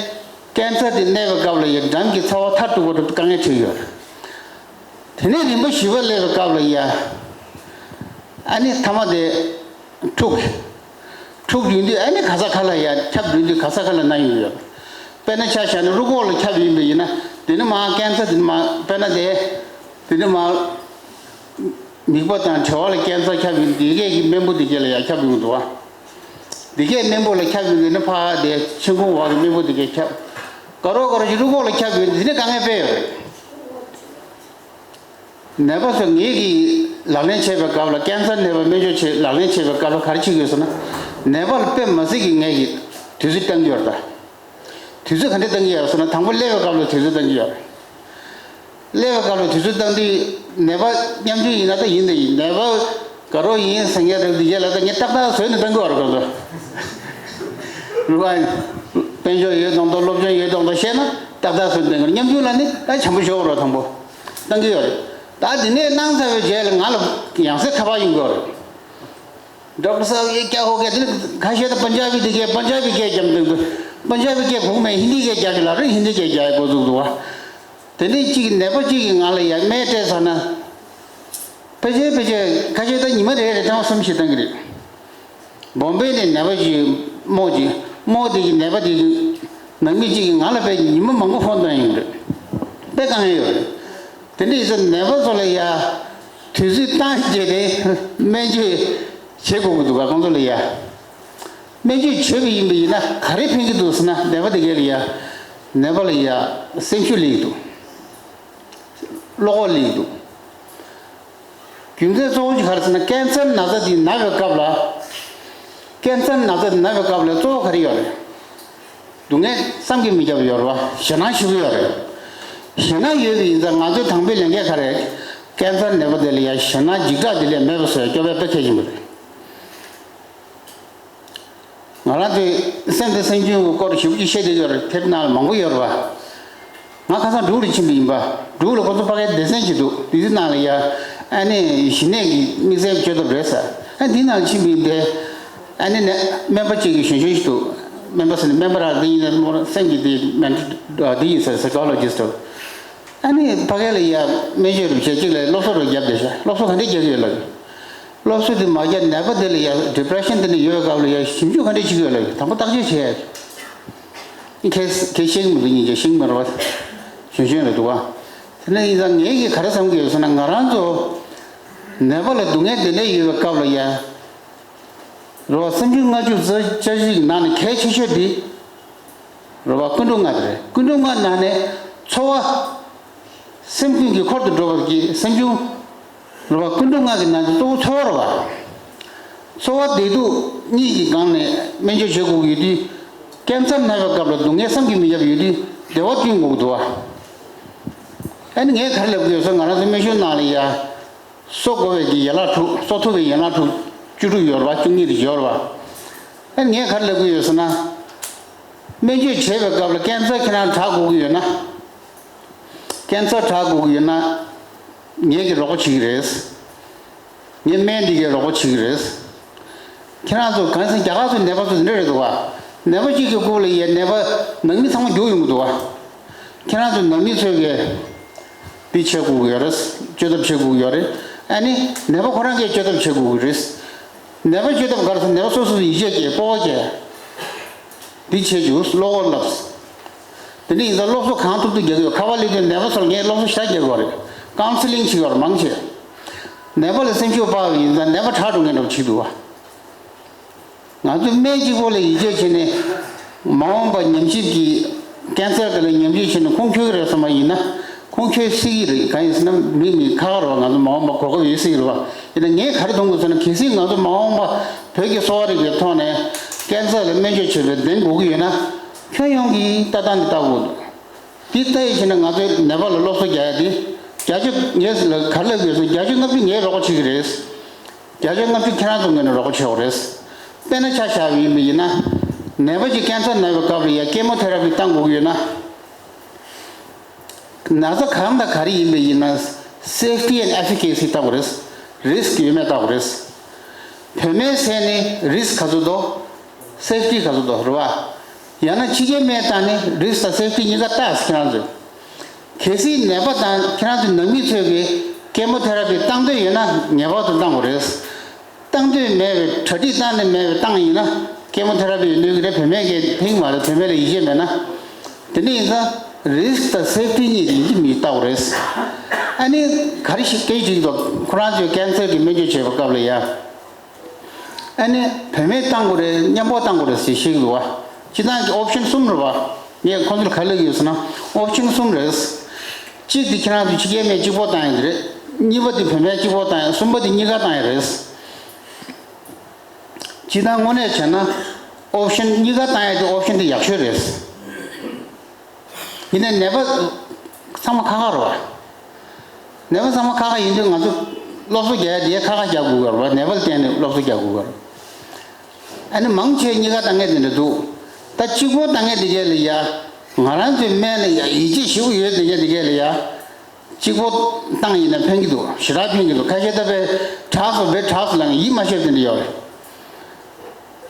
ཀན་སར་དེ་གནས་པའི་སྐབས་ལ་ཡང་འགྲམ་གྱི་ཚ་བ་མཐར་ཐུག་པ་དེ་དཀའ་ངལ་འཕྲད་ཡོད་རེད། དེ་ནས་རིམ་པ་བཞི་པ་སླེབས་པའི་སྐབས་ལ་ཡ། ཨ་ནི་ཐ་མ་དེ། འཁྲུག་འཁྲུག་ཡོང་དུས་ཨ་ནི་ག་ས་ག་ལ་ཡ་ཁྱབ་ཡོང་དུས་ག་ས་ག་ལ་ན་ཡོང་ཡོད། དཔེར་ན་ཆ་བཞག་ན་རུས་ཁོག་ལ་ཁྱབ་ཡོང་པ་ཡིན་ན་དེ་ནི་མར་ཀན་སར་དེ་ནི་མར་དཔེར་ན་དེ། དེ་ནི་མར། མིད་པ་དང་གྲེ་བ་ལ་ཀན་སར་ཁྱབ་ཡོང་དུས་དེ་གས་ཀྱི་རྨེན་བུ་དེ་གས་ལ་ཡ་ཁྱབ་ཡོང་འདུག་བ། དེ་གས་རྨེན་བུ་ལ་ཁྱབ་ཡོང་དུས་ནི་ཕར་དེ་མཆིན་ཁུང་འོག་གི་རྨེན་བུ་དེ་གས་ཁྱབ། དགའ་རོགས་དགའ་རོགས་ཀྱི་རུས་ཁོག་ལ་ཁྱབ་ཡོང་དུས་དེ་ནི་དཀའ་ངལ་དཔེ་ཡོད་རེད། ནད་པ་ཚོ་ངེད་ཀྱིས་ལག་ལེན་བྱེད་པའི་སྐབས་ལ། ཀན་སར་ནད་པ་སྨན་བཅོས་བྱེད་ལག་ལེན་བྱེད་པའི་སྐབས་ལ་ག་རེ་བྱེད་དགོས་ཟེར་ན། ནད་པ་ལ་དཔེ་མ་སྲིད་ཀྱི་ངེད་ཀྱིས་དུས་ཚོད་བཏང་གི་ཡོད་རེད་ད། དུས་ཚོད་ག་འདྲས་བཏང་གི་ཡོད་ཟེར་ན། དང་པོ་སླེབས་པའི་སྐབས་ལ་དུས་ཚོད་བཏང་གི་ཡོད་རེད། སླེབས་པའི་སྐབས་ལ་དུས་ཚོད་བཏང་དུས། ནད་པ་ཉམ་ཆུང་ཡིན་ན་ད་ཡིན་དེ་ཡིན། ནད་པ་དགའ་རོགས་ཡིན་ཟེར་མཁན་རེད་འདི་གས་ལ་ད་ངས་ཏག་ཏག་བཟོས་ནས་བཏང་གི་ཡོད་རེད། ཁོང་ཚོ་རུ་བ་དཔལ་འབྱོར་ཡོད་མདོག་མདོག་སློབ་སྦྱོང་ཡོད་མདོག་མདོག་བཤད་ན་ཏག་ཏག་བཟོས་ནས་བཏང་གི་རེད། ཉམ་ཆུང་ལ་ནི་ད་བྱམས་པོ་ཞོག་རོགས། དང་པོ་བཏང་གི་ཡོད་རེད། ད་དེ་ནས་གནང་ཚར་བའི་རྗེས་ལ་ང་ལ་ཡང་སེ་ཁ་པར་ཡོང་གི་ཡོད་རེད། ཌོག་ཊར་སཱབ། ཡེ་ཀྱ་ཧོ་གྷ། དེ་ནི་ཁ་ཤས་ད་པན་ཇ་བི་དེ་གས། པན་ཇ་བི་སྐད་རྒྱབ་འདུག་པན་ཇ་བི་སྐད་གོ་གི་མེད། ཧིན་དི་སྐད་རྒྱག་ཤོག་ལབ་རེད། ཧིན་དི་སྐད་རྒྱག་ཡ་འགོ་བཙུགས་འདུག་པ། དེ་ནས་གཅིག་ནད་པ་གཅིག་གིས་ང་ལ་ཡ་རྨས་སྤྲད་ཚར་ན། ཕལ་ཆེར་ཕལ་ཆེར་ཁ་ཤས་ད་ཉི་མ་རེ་རེ་ཐེངས་མ་གསུམ་ཞིག་བཏང་གི་རེད། བོམ་བེ་ནས་ནད་པ་ཅིག་རྨོ་ཅིག་རྨོ་དེ་གི་ནད་པ་དེ་གི་ནང་མི་གཅིག་གིས་ང་ལ་དཔེ་ཉི་མ་མང་པོ་ཕོན་བཏང་ཡོང་གི་རེད། དཔེ་དཀའ་ངལ་ཡོད་རེད། དེ་འདྲ་ཡིན་ཙང་ནད་པ་ཚོ་ལ་ཡ་དུས་ཚོད་བཏང་བྱས་ནས་སྨན་བཅོས་བྱེད་དགོས་ཀྱི་འདུག་ག་ཁོང་ཚོ་ལ་ཡ། སྨན་བཅོས་བྱས་པ་ཡིན་པ་ཡིན་ན་ག་རེ་ཕན་གྱི་འདུག་ཟེར་ན། ནད་པ་དེ་གས་ལ་ཡ། ནད་པ་ལ་ཡ་སེམས་ཤུགས་སླེབས་ཀྱི་འདུག་བློ་ཁོག་སླེབས་ཀྱི་འདུག་རྒྱུ་མཚན་གཙོ་བོ་གཅིག་ག་རེ་ཟེར་ན། ཀན་སར་ན་ཚ་འདི་ན་བའི་སྐབས་ལ། ཀན་སར་ན་ཚ་འདི་ན་བའི་སྐབས་ལ་གཙོ་བོ་ག་རེ་ཡོད་རེད། སྡུག་བསྔལ་བསམ་གྱིས་མི་ཁྱབ་ཡོད་རེད་པ། ཞེད་སྣང་ཞེ་པོ་ཡོད་རེད། ཞེད་སྣང་ཡོད་པ་ཡིན་ཙང་ང་ཚོའི་དང་པོའི་ལས་འགན་ག་རེ་རེད། ཀན་སར་ནད་པ་དེ་ལ་ཡ་ཞེད་སྣང་འཇིགས་སྐྲག་དེ་ལས་མེད་པ་བཟོ་ཡ་སྐྱོབ་པ་དཔེ་གལ་ཆེན་པོ་རེད། ང་རང་ཚོའི་སེམས་དང་སེམས་བྱུང་གི་སྐོར་ཞེ་པོ་ཅིག་བཤད་བསྡད་ཡོད་རེད། དེབ་ནང་ལ་མང་པོ་ཡོད་རེད་པ། ང་ཁ་སང་འབྲུག་ལ་ཕྱིན་པ་ཡིན་པ། འབྲུག་ལ་ཁོ་ཚོ་ཕ་གིའི་སྡེ་ཚན་ཞིག་འདུག་དེ་ཚོའི་ནང་ལ་ཡ། ཨ་ནི་གཞི་ནས་ཀྱི་དམིགས་བསལ་བཅོས་ཐབས་རེད་ཟེར། ཨ་འདི་ནང་ལ་ཕྱིན་པ་ཡིན་ཏེ། ཨ་ནི་ནས་སྨན་པ་གཅིག་གིས་གཞོན་གཞོན་ཞིག་འདུག་སྨན་པ་ཟེར་ན་སྨན་པ་རང་འདི་ཡིན་ན་མོ་སེམས་ཀྱི་འདི་མེན་འདི་ཡིན་ཟེར། སའི་ཀོ་ལོ་ཇི་སི་ཊི། ཨ་ནི་ཕ་གི་ལ་ཡ་སྨན་བཅོས་རུ་བྱས་གཅིག་ལ་སློབ་གསོ་རུ་བརྒྱབ་བསྡད་ཤག་སློབ་གསོ་ག་འདྲས་རྒྱག་གི་ཡོད་ལབ། སློབ་གསོ་དེ་མ་བརྒྱབ་ནད་པ་དེ་ལ་ཡ་ཌི་པི་རེ་ཤན་དེ་འདྲ་ཡོད་པའི་སྐབས་ལ་ཡ་ཞིབ་འཇུག་ག་འདྲས་བྱེད་ཀྱི་ཡོད་ལབ། དང་པོ་བརྟག་དཔྱད་བྱས། ཁྱེད་ཤེས་ཀྱི་མི་འདུག་སྙིང་རྗེ། ཤེས་ཀྱི་མ་རེད་པ། གཞོན་གཞོན་རེད་འདུག་པ། དེ་ནས་ཡིན་ཙང་ངས་ཀྱིས་ག་རེ་བསམ་གྱི་ཡོད་ཟེར་ན། ང་རང་ཚོ་ནད་པ་ལ་སྡུག་བསྔལ་དེ་འདྲ་ཡོད་པའི་སྐབས་ལ་ཡ། རེད་པ། སེམས་བྱུང་ལྔ་བཅུ་རྩ་གཅིག་ནང་ནས་གལ་ཆེ་ཤོས་དེ། རེད་པ། ཀུན་འབྱུང་ལྔ་དེ་རེད། ཀུན་འབྱུང་ལྔ་ནང་ནས་ཚོར་བ། སེམས་ཀུན་གྱི་འཁོར་དུ་འགྲོ་བ་གི་སེམས་བྱུང་། རེད་པ། ཀུན་འབྱུང་ལྔ་གི་ནང་ནས་གཙོ་བོ་ཚོར་བ་རེད་པ། ཚོར་བ་བདེ་སྡུག་གཉིས་ཀྱི་སྒང་ནས་སྨན་བཅོས་བྱེད་དགོས་ཀྱི་ཡོད་དུས། ཀན་སར་ན་བའི་སྐབས་ལ་སྡུག་བསྔལ་བསམ་གྱིས་མི་ཁྱབ་ཡོད་དུས་བདེ་བ་བསྐྲུན་དགོས་ཀྱི་འདུག་པ། ཨ་ནི་ངས་ག་རེ་ལབ་ཀྱི་ཡོད་ཟེར། ང་རང་ཚོའི་སྨན་གཞུང་ནང་ལ་ཡ། གསོ་དགོས་པའི་གི་ཡན་ལག་དྲུག་གསོ་ཐུབ་པའི་ཡན་ལག་དྲུག་བཅུ་དྲུག་ཡོད་རེད་པ། བཅུ་གཉིས་རེ་ཡོད་རེད་པ། ཨ་ནི་ངས་ག་རེ་ལབ་ཀྱི་ཡོད་ཟེར་ན། སྨན་བཅོས་བྱེད་པའི་སྐབས་ལ་ཀན་སར་ཁྱེད་རང་དྲག་དགོས་ཀྱི་ཡོད་ན། ཀན་སར་དྲག་དགོས་ཀྱི་ཡོད་ན། ངེད་ཀྱིས་རོགས་པ་བྱེད་ཀྱི་རེད། ངའི་སྨན་འདི་གས་རོགས་པ་བྱེད་ཀྱི་རེད། ཁྱེད་རང་ཚོ་གང་ཟེར་རྒྱ་གར་ཚོའི་ནད་པ་ཚོ་འདི་འདྲ་རེད་འདུག་པ། ནད་པ་གཅིག་གི་སྐབས་ལ་ཡ་ནད་པ་ནང་མི་ཚང་མ་རྒྱུགས་ཡོང་གི་འདུག་པ། ཁྱེད་རང་ཚོ་ནང་མི་ཚོས་གས་འདི་བྱེད་དགོས་ཀྱི་ཡོད་རེད། བཅོས་ཐབས་བྱེད་དགོས་ཀྱི་ཡོད་རེད། ཨ་ནི་ནད་པ་ཁོ་རང་གིས་བཅོས་ཐབས་བྱེད་དགོས་ཀྱི་རེད། ནད་པ་བཅོས་ཐབས་ག་རེ་ཟེར། ནད་པ་སོ་སོ་ཡིད་ཆེས་སྐྱེ། སྤོབས་པ་སྐྱེ། འདི་བྱེད་རྒྱུ་བློ་ཁོག་ལབ། དེ་འདྲ་ཡིན་ཙང་སློབ་གསོ་གང་ཐུབ་ཐུབ་རྒྱག་གི་ཡོད། ཁ་པར་སླེབས་དུས་ནད་པ་ཚོར་ངས་སློབ་གསོ་ཞེ་དྲག་རྒྱག་གི་ཡོད་རེད། ཀའུན་སི་ལིང་བྱེད་ཀྱི་ཡོད་རེད་མང་ཆེ། ནད་པ་ལ་སེམས་ཤུགས་སྤར་བ་ཡིན་ཙང་ནད་པ་དྲག་འགྲོ་མཁན་འདྲ་པོ་བྱེད་འདུག་པ། ང་ཚོས་སྨན་གཅིག་པོ་ལ་ཡིད་ཆེས་བྱས་ནས། མ་འོངས་པ་ཉམས་ཞིབ་ཀྱིས་ཀན་སར་ག་ལ་ཉམས་ཞིབ་བྱས་ནས་ཁུངས་འཁྱོལ་གྱི་རེད་བསམ་པ་ཡིན་ན། ཁུངས་འཁྱོལ་སྲིད་ཀྱི་རེད། གང་ཡིན་ཟེར་ན་མི་མི་ཁག་ཁག་རེད་པ། ང་ཚོ་མ་འོངས་པ་གོ་སྐབས་ཡོད་སྲིད་ཀྱི་རེད་པ། ཡིན་ན་ངས་ག་རེ་མཐོང་དགོས་ཟེར་ན། གལ་སྲིད་ང་ཚོ་མ་འོངས་པ་བོད་ཀྱི་གསོ་བ་རིག་པའི་ཐོག་ནས་ཀན་སར་ལ་སྨན་བཅོས་བྱེད་པའི་གདེང་དགོས་ཀྱི་ཡོད་ན། ཁྱོན་ཡོངས་ཀྱིས་ལྟ་སྟངས་འདི་ལྟ་དགོས་འདུག་འདི་ལྟ་ཡི་ཕྱིར་ན་ང་ཚོས་ནད་པ་ལ་སློབ་གསོ་རྒྱག་ཡ་འདི། བརྒྱ་ཆ་ངས་ལ་ག་རེ་ལབ་དགོས་ཟེར། བརྒྱ་ཆ་ལྔ་བཅུ་ངས་རོགས་པ་བྱེད་ཀྱི་རེད། བརྒྱ་ཆ་ལྔ་བཅུ་ཁྱེད་རང་ཚོ་ངོས་ནས་རོགས་པ་བྱེད་དགོས་རེད། དཔེར་ན་ཆ་བཞག་པ་ཡིན་པ་ཡིན་ན། ནད་པ་ཅིག་ཀན་སར་ན་བའི་སྐབས་ལ་ཡ་ཀེ་མོ་ཐེ་ར་པི་བཏང་དགོས་ཀྱི་ཡོད་ན། ན་ཚ་གང་དང་ག་རེ་ཡིན་པ་ཡིན་ན། སེབ་ཊི་ཨེན་ཨེ་ཕི་ཀེ་སི་ལྟ་དགོས་རེད། རི་སི་ཀི་ཡོད་མེད་ལྟ་དགོས་རེད། བུད་མེད་ཟེར་ནས་རི་སི་ཀི་ག་ཚོད་འདུག་སེབ་ཊི་ག་ཚོད་འདུག་རེད་པ། ཡང་ན་ཕྱི་རྒྱལ་སྨན་བཏང་ནས་རི་སི་ཀི་དང་སེབ་ཊི་གཉིས་ཀ་བལྟ་ཟེར། ཁྱེད་རང་ཚོས། གལ་སྲིད་ནད་པ་དང་ཁྱེད་རང་ཚོའི་ནང་མི་ཚོས་ཀྱིས་ཀེ་མོ་ཐེ་ར་པི་བཏང་འདོད་ཡོད་ན་ངེས་པར་དུ་བཏང་དགོས་རེད། བཏང་འདོད་མེད་པའི་གྲ་སྒྲིག་བཏང་ནས་མེད་པའི་བཏང་ཡིན་ན་ཀེ་མོ་ཐེ་ར་པི་ཡོད་ནུས་ཀྱི་རེད། བུད་མེད་ཀྱིས་ཕན་གྱི་མ་རེད། བུད་མེད་ལ་ཡིད་ཆེས་མེད་ན། དེ་འདྲ་ཡིན་ཙང་རི་སི་ཀི་དང་སེབ་ཊི་གཉིས་ཡིན་གཅིག་མིན་གཅིག་བལྟ་དགོས་རེད། ཨ་ནི་ག་རེ་ཞིག་སྐད་ཅིག་ཏུ་ཁོ་རང་ཚོས་ཀན་སར་གྱི་སྨན་བཅོས་བྱེད་པའི་སྐབས་ལ་ཡ། ཨ་ནི་བུད་མེད་བཏང་དགོས་རེད། མཉམ་པོ་བཏང་དགོས་རེད་ཟེར་བཤད་ཀྱི་འདུག་པ། སྤྱིར་བཏང་གི་ཨོབ་ཤན་གསུམ་རེད་པ། ངས་ཁོང་ཚོར་ག་རེ་ལབ་ཀྱི་ཡོད་ཟེར་ན། ཨོབ་ཤན་གསུམ་རེད། གཅིག་དེ་ཁྱེད་རང་ཚོ་ཕྱི་རྒྱལ་སྨན་གཅིག་པོ་བཏང་ཡ་དེ་རེད། གཉིས་པ་དེ་བུད་མེད་གཅིག་པོ་བཏང་ཡ། གསུམ་པ་དེ་གཉིས་ཀ་བཏང་ཡ་རེད། སྤྱིར་བཏང་དངོས་གནས་བྱས་ན་ཨོབ་ཤན་གཉིས་ཀ་བཏང་ཡ་དེ་ཨོབ་ཤན་དེ་ཡག་ཤོས་རེད། ཡིན་ནའི་ནད་པ་ཚང་མ་ཁག་ཁག་རེད་བ། ནད་པ་ཚང་མ་ཁག་ཁག་ཡིན་དུས་ང་ཚོ་སློབ་གསོ་རྒྱག་ཡ་དེ་ཁག་ཁག་རྒྱག་དགོས་ཀྱི་རེད་བ། ནད་པ་ལ་བརྟེན་ནས་སློབ་གསོ་རྒྱག་དགོས་ཀྱི་རེད། ཨ་ནི་མང་ཆེ་གཉིས་ཀ་བཏང་མཁན་དེ་འདྲ་འདུག། ད་གཅིག་པོ་བཏང་མཁན་དེ་གས་ལ་ཡ། ང་རང་ཚོའི་སྨན་ལ་ཡ་ཡིད་ཆེས་ཞེ་པོ་ཡོད་དེ་གས་དེ་གས་ལ་ཡ། གཅིག་པོ་བཏང་ཡིན་ན་ཕན་གྱི་འདུག། ཞེ་དྲག་ཕན་གྱི་འདུག། ཁ་ཤས་ད་དཔེ་དྲག་སོང་བས་དྲག་སོང་ལབ་ཡིད་མ་ཆེས་དེ་འདྲ་ཡོད་རེད།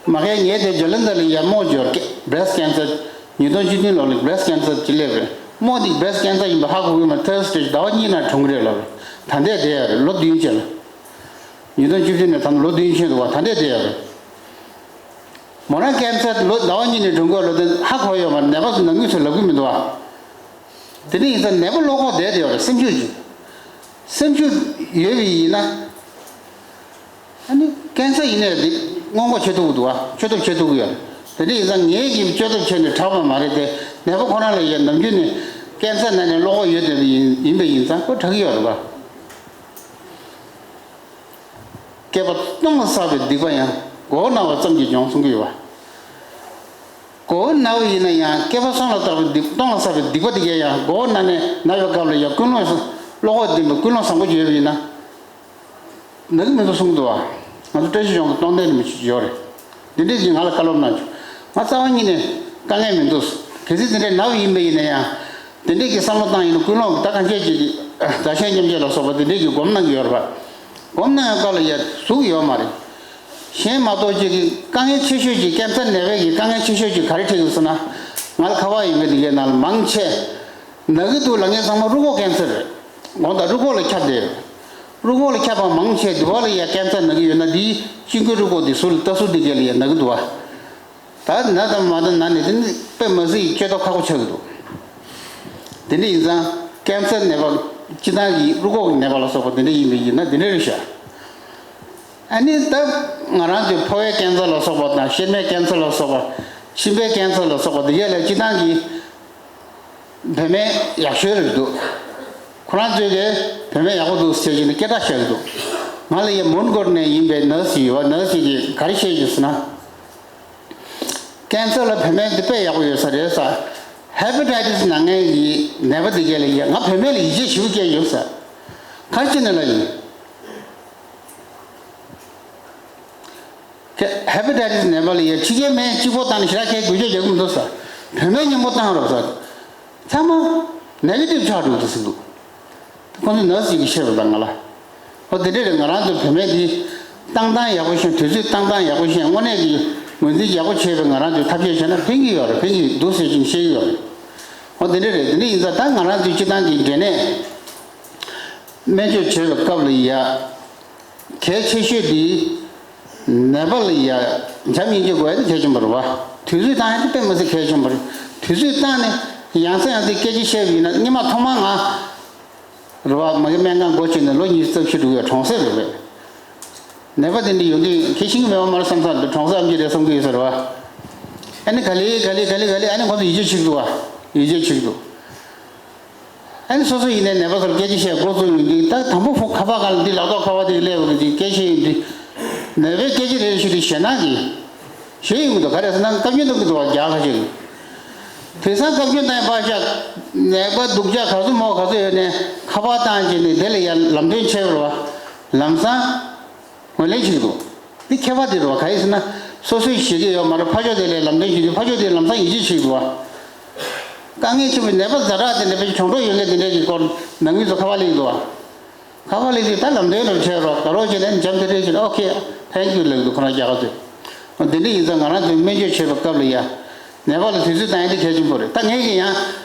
མ་གཞི་ངས་དེ་ཇ་ལན་དྷར་ལ་ཡ་རྨོ་སྦྱོར་སྐད་breast cancer། ཉིས་སྟོང་བཅུ་བདུན་ལོ་ལ་breast cancer ཅིག་སླེབས་རེད། རྨོ་འདི་breast cancer ཡིན་པ་ཧ་གོ་གི་མ་རེད། ཟླ་བ་གཉིས་ནང་གྲོངས་གི་རེད་ལབ་རེད། ད་ལྟ་བསྡད་ཡོད་རེད། ལོ་བདུན་ཅན་ལ། ཉིས་སྟོང་བཅུ་བདུན་ནས་ད་ལོ་བདུན་ཕྱིན་འདུག་བ། ད་ལྟ་བསྡད་ཡོད་རེད། མོ་རང་cancer ལོ་ཟླ་བ་གཉིས་ནས་གྲོངས་གི་ལོ་དེ་ཧ་གོ་ཡོད་མ་རེད། ནད་པ་ཚོ་ནང་མི་ཚོས་ལབ་གི་མི་འདུག་བ། དེ་འདྲ་ཡིན་ཙང་ནད་པ་བློ་ཁོག་བསྡད་དེ་ཡོད་རེད། སེམས་ཤུགས་ཀྱི། སེམས་ཤུགས་ཡོད་པ་ཡིན་ན། ཨ་ནི་cancer ཡིན་ནའི་དེ་སྔོན་འགོག་བྱེད་ཐུབ་ཀྱི་འདུག་བ། བཅོས་ཐབས་བྱེད་ཐུབ་ཀྱི་ཡོད་རེད། དེ་འདྲ་ཡིན་ཙང་ངས་ཀྱིས་བཅོས་ཐབས་བྱས་ནས་དྲག་པ་མ་རེད་དེ། ནད་པ་ཁོ་རང་ལ་ཡང་ནམ་རྒྱུན་ནས་cancer ན་ནས་བློ་ཁོག་ཡོད་བསྡད་པ་ཡིན་ཡིན་པ་ཡིན་ཙང་ཁོ་དྲག་གི་ཡོད་རེད་བ། བསྐལ་པ་སྟོང་ལ་བསགས་པའི་སྡིག་པ་ཡང་། མགོ་བོ་ན་བ་ཙམ་གྱིས་འཇོམས་གསུང་གི་ཡོད་པ། མགོ་བོ་ན་བ་ཡིན་ན་ཡང་བསྐལ་པ་སྟོང་ལ་བསགས་པའི་སྡིག་སྟོང་ལ་བསགས་པའི་སྡིག་པ་དེ་གས་ཡང་མགོ་བོ་ན་ནས་ན་བའི་སྐབས་ལ་ཡང་ཀུན་སློང་བློ་ཁོག་ལྡན་པའི་ཀུན་སློང་བཟང་པོ་ཅིག་ཡོད་པ་ཡིན་ན། ན་གི་མི་འདུག་གསུང་གི་འདུག་བ། ང་ཚོ་བཀྲ་ཤིས་ལྗོངས་ཀྱི་སྟོང་ལྡན་ནི་མི་ཅིག་ཡོད་རེད། འདི་འདྲས་ཀྱིས་ང་ལ་བཀའ་སློབ་གནང་བྱུང་། ང་རྩ་བ་ཉིད་ནས་དཀའ་ངལ་མི་འདུག། གལ་སྲིད་དེ་འདྲས་ན་བ་ཡིན་པ་ཡིན་ན་ཡང་། དེ་འདྲས་ཀྱི་བསམ་བློ་བཏང་ཡིན་ན་ཀུན་སློང་ད་གང་ཅི་ཅིག་གིས་བདག་གཞན་མཉམ་བརྗེ་ལ་སོགས་པ་དེ་འདྲས་ཀྱི་སྒོམ་གནང་གི་ཡོད་རེད་པ། སྒོམ་གནང་ཡག་སྐབས་ལ་ཡ་ཟུག་ཡོད་མ་རེད། གཞན་མ་གཏོགས་ཅིག་གི་དཀའ་ངལ་ཆེ་ཤོས་ཅིག་cancer ནད་པའི་གི་དཀའ་ངལ་ཆེ་ཤོས་ཅིག་ག་རེ་འཕྲད་ཀྱི་ཟེར་ན། ང་ལ་ཁ་པར་ཡིན་པའི་དེ་གའི་ནང་ལ་མང་ཆེ་ན་གི་འདུག་ལབ་མཁན་ཚང་མ་རུས་ཁོག་cancer རེད། དགོངས་དག། རུས་ཁོག་ལ་ཁྱབ་བསྡད་ཡོད། རུས་ཁོག་ལ་ཁྱབ་པ་མང་ཆེ་འདི་བ་ལ་ཡ་cancer ན་གི་ཡོད་ན། འདིའི་དཀྱིལ་འཁོར་རུས་ཁོག་འདི་ཟུར་ལ་ལྟ་ཟུར་འདི་གའི་ལ་ཡ་ན་གི་འདུག་བ། ད་ན་དང་མ་ན་ནས་དེ་ནི་དཔེ་མ་སྲིད་བཅོས་ཐབས་ཁག་པོ་ཆགས་ཀྱི་འདུག། དེ་འདྲ་ཡིན་ཙང་cancer ནད་པ་སྤྱིར་བཏང་གི་རུས་ཁོག་གི་ནད་པ་ལ་སོགས་པ་དེ་འདྲ་ཡིན་པ་ཡིན་ན་དེ་འདྲ་རེད་ཤག། ཨ་ནི་ད་ང་རང་ཚོའི་ཕོ་བའི་cancer ལ་སོགས་པ་དང་། གཤེད་མའི་cancer ལ་སོགས་པ། མཆིན་པའི་cancer ལ་སོགས་པ་དེ་གས་ལ་སྤྱིར་བཏང་གི་བུད་མེད་ཡག་ཤོས་རེད་འདུག། ཁོ་རང་ཚོས་ཀྱི་བུད་མེད་ཡག་པོ་འདུག་ཟེར་གྱི་ནས་སྐད་གྲགས་བཤད་ཀྱི་འདུག། ང་ལ་ཡ་མོན་གྷོ་ནས་ཡིན་པའི་ནར་སི་ཡོད་པ། ནར་སི་གིས་ག་རེ་བཤད་ཀྱི་ཟེར་ན། cancer ལ་བུད་མེད་འདི་དཔེ་ཡག་པོ་ཡོད་ས་རེད་ཟེར། hepatitis ན་མཁན་གྱི་ནད་པ་འདི་གས་ལ་ཡ་ང་བུད་མེད་ལ་ཡིད་ཆེས་ཞེ་པོ་སྐྱེས་ཡོད་ཟེར། ག་རེ་བྱས་ནས་ལབ་ཡིན། hepatitis ནད་པ་ལ་ཡ་ཕྱི་རྒྱལ་སྨན་གཅིག་པོ་བཏང་ནས་ཞེ་དྲག་ཁའི་འགུལ་སྐྱོད་རྒྱག་གི་མི་འདུག་ཟེར། བུད་མེད་མཉམ་པོ་བཏང་རོགས་ཟེར། ཚང་མ་negative ཆགས་འགྲོ་གི་འདུག་ཟེར་འདུག། ཁོང་ཚོ་ནར་སི་གིས་བཤད་པ་དང་ང་ལ། ཨོ་དེ་འདྲས་རེད། ང་རང་ཚོ་བུད་མེད་འདི་བཏང་སྟངས་ཡག་པོ་ཤེས། དུས་ཚོད་བཏང་སྟངས་ཡག་པོ་ཤེས། དངོས་གནས་ཀྱི་ངོས་འཛིན་ཡག་པོ་བྱས་པའི་ང་རང་ཚོས་ཐབས་ཤེས་བྱས་ན་ཕན་གྱི་ཡོད་རེད། ཕན་གྱི་འདུག་ཟེར་གྱིན་བཤད་ཀྱི་ཡོད་རེད། ཨོ་དེ་འདྲས་རེད། དེ་འདྲས་ཡིན་ཙང་ད་ང་རང་ཚོའི་སྤྱིར་བཏང་གི་འབྲས་ནད་སྨན་བཅོས་བྱེད་པའི་སྐབས་ལ་ཡ། གལ་ཆེ་ཤོས་འདི་ནད་པ་ལ་ཡ་བྱམས་སྙིང་རྗེ་དགོས་ཡ་དེ་གལ་ཆེན་པོ་རེད་བ། དུས་ཚོད་བཏང་ཡ་དེ་དཔེ་མི་སྲིད་གལ་ཆེན་པོ་རེད། དུས་ཚོད་བཏང་ནས་ཡང་སེ་ཡང་སེ་སྐད་ཆ་བཤད་པ་ཡིན་ན། སྔོན་མ་ཐོག་མར་ང་རེད་བ། མ་གི་སྨན་ཁང་སྒོ་ཕྱེ་ནས་ལོ་ཉི་ཤུ་རྩ་བཞི་འགྲོ་གི་ཡོད། གྲོངས་སེ་རེད་བས། ནད་པ་དེ་འདྲ་ཡོང་དུས་ཁྱེད་ཤེས་ཀྱི་མེད་པ་མ་རེད་བསམ་ས་འདུག། གྲོངས་ས་ཨེམ་ཆི་རེད་བསམ་གྱི་ཡོད་ས་རེད་བ། ཨ་ནི་ག་ལེ་ག་ལེ་ག་ལེ་ག་ལེ། ཨ་ནི་ཁོང་ཚོ་ཡིད་ཆེས་བྱེད་ཀྱི་འདུག་བ། ཡིད་ཆེས་བྱེད་ཀྱི་འདུག། ཨ་ནི་སོ་སོ་ཡིན་ནའི་ནད་པ་ཚོར་སྐད་ཆ་བཤད་འགོ་བཙུགས་ཡོང་དུས། ད་དང་པོ་ཕོ་ཁ་པར་སྒང་ལ་འདི་ལག་ཐོག་ཁ་པར་དེ་སླེབས་ཡོང་དུས་སྐད་ཆ་ཡིན་དུས། ནད་པའི་སྐད་ཆ་རེ་རེ་ཞུ་དུས་ཞེད་སྣང་གིས་ཞུ་ཡོང་གི་འདུག། ག་རེ་ཟེར་ན་བཀའ་བཀྱོན་གཏོང་གི་འདུག་བ། རྒྱ་ཁ་ཤས་ཀྱིས། དེང་སང་བཀའ་བཀྱོན་བཏང་ཡ་ཕར་བཞག། ནད་པ་སྡུག་ཅག་ག་ཚོད་མང་ག་ཚོད་ཡོད་ནའི་ཁ་པར་བཏང་བྱས་ནས་དེ་ལ་ཡ་ལམ་སྟོན་བྱས་པ་རེད་བ། ལམ་སང་ངོས་ལེན་བྱེད་ཀྱི་འདུག། འདི་ཁྱད་པར་དེ་རེད་བ། ག་རེ་ཟེར་ན་སོ་སོས་ཤེས་ཀྱི་ཡོད་མ་རེད། ཕར་ཕྱོགས་དེ་ལ་ལམ་སྟོན་བྱེད་དུས་ཕར་ཕྱོགས་དེ་ལམ་སང་ཡིད་ཆེས་བྱེད་ཀྱི་འདུག་བ། དཀའ་ངལ་ཆེན་པོ་ནད་པ་ཛ་དྲག་དེ་འདྲ་བའི་གྱོང་གྲོགས་ཡོད་མཁན་དེ་འདྲ་གི་སྐོར་ནང་མི་ཚོ་ཁ་པར་སླེབས་ཀྱི་འདུག་བ། ཁ་པར་སླེབས་དུས་ད་ལམ་སྟོན་རེ་བྱས་རོགས། དགའ་རོགས་བྱས་ནས་འཇམ་ཐིང་ཐིང་བྱས་ནས་ཨོ་ཁེ། ཐེང་ཀྱུ་ལབ་འདུག་ཁོ་རང་རྒྱ་གར་ཚོས། འོ་དེ་འདྲ་ཡིན་ཙང་ང་རང་ཚོས་སྨན་བཅོས་བྱེད་པའི་སྐབས་ལ་ཡ། ནད་པ་ལ་དུས་ཚོད་བཏང་ཡ་དེ་གལ་ཆེན་པོ་རེད། ད་ངས་ཀྱི་ཡང་